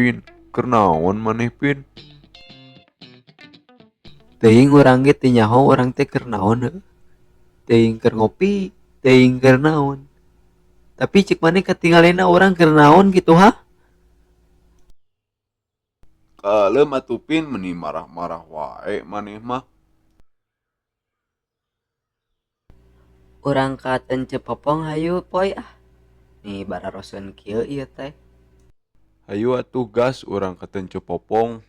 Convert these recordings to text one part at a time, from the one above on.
Pin, keur naon maneh Pin? Teuing urang ge teu nyaho urang teh keur naon heuh. Teuing keur ngopi, teuing keur naon. Tapi cek maneh katingalina urang keur naon kitu hah? Kalem atuh Pin, meni marah-marah wae maneh mah. Urang ka Teunceu Popong hayu poy ah. Nih bararoseun kieu ieu teh. Hayu atuh gas urang ka Teunceu Popong.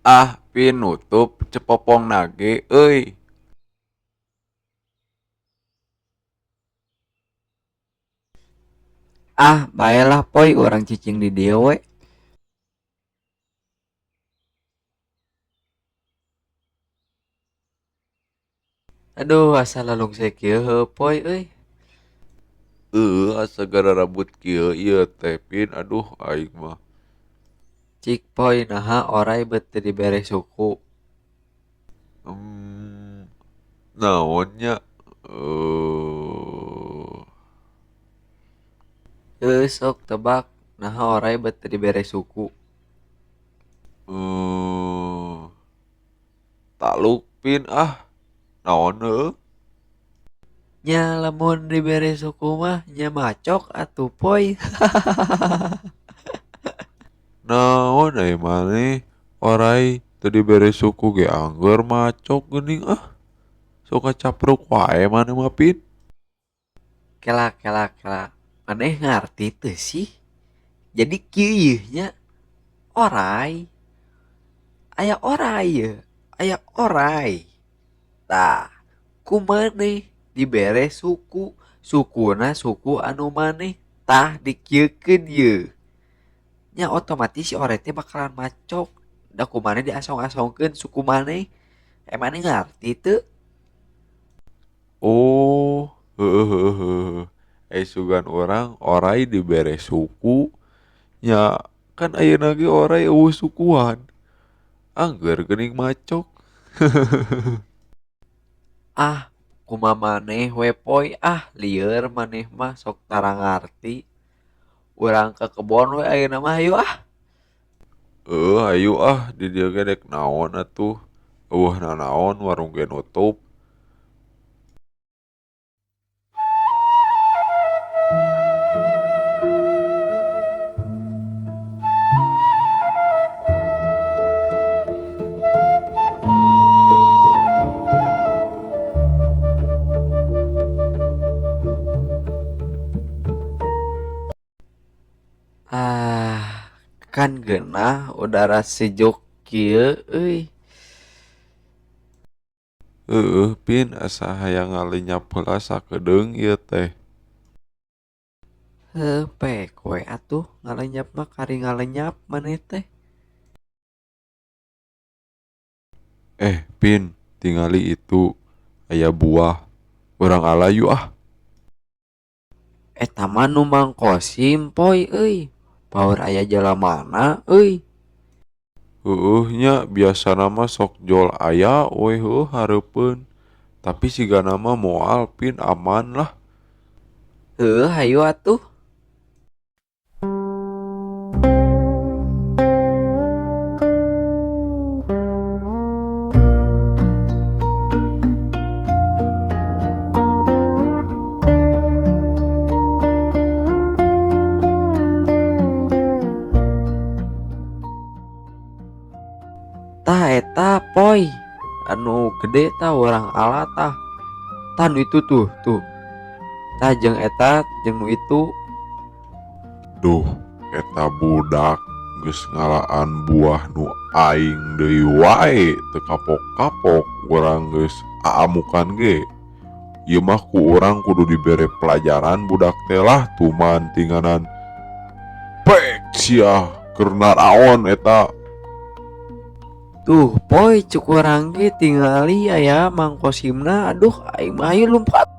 Ah, Pin nutup Cepopongna ge euy. Ah, bae lah poy urang cicing di dieu we. Aduh asa lalungse kieu heuh poy euy. Heueuh asa gararabut kieu ieu teh Pin, aduh aing mah. Cik poy naha oray beut teu dibere suku. Naon nya Heueuh sok tebak naha oray beut teu dibere suku. Taluk Pin ah. Naon heueuh? Nya lamun dibere suku mah nya macok atuh poy. Naon ai maneh oray teu dibere suku ge angger macok geuning ah. Sok ngacapruk wae maneh mah Pin. Kela kela kela, maneh ngarti teu sih? Jadi kieu yeuh nya oray aya oray yeuh, aya oray. Tah, ku maneh dibere suku, sukuna suku anu maneh tah dikieukeun yeuh. Nya otomatis si oray teh bakalan macok da ku maneh diasong-asongkeun suku maneh. Maneh ngarti teu? Oh, heueuh heueuh heueuh. Ai sugan urang oray dibere suku nya kan ayeuna ge oray eueuh sukuan. Angger geuning macok. Ah, kumaha maneh we poy ah lieur maneh mah sok tara ngarti. Urang ka kebon we ayeuna mah hayu ah. Heueuh hayu ah di dieu ge dek naon atuh. Eueuh nanaon warung ge nutup. Ah, kan geunah udara sejuk kieu euy. Heueuh Pin, asa hayang ngalenyap heula sakedeung ieu teh. Heuh pek we atuh ngalenyap mah kari ngalenyap maneh teh. Pin, tingali itu aya buah. Urang ala yu ah. Eta mah nu Mang Kosim poy euy. Paur aya jalamana euy. Heueuh nya biasana mah sok jol aya we heueuh hareupeun. Tapi sigana mah moal Pin, aman lah. Heueuh hayu atuh. Tah eta poy anu gede tah urang ala tah. Tah nu itu tuh tuh. Tah jeung eta jeung nu itu. Duh, eta budak geus ngalaan buah nu aing deui wae teu kapok-kapok urang geus aamukan ge. Ieu mah ku urang kudu dibere pelajaran budak teh lah tuman tinganan. Pek sia keur naraon eta. Tuh poy cuk urang ge tingali aya Mang Kosimna, aduh aing mah hayu lumpat.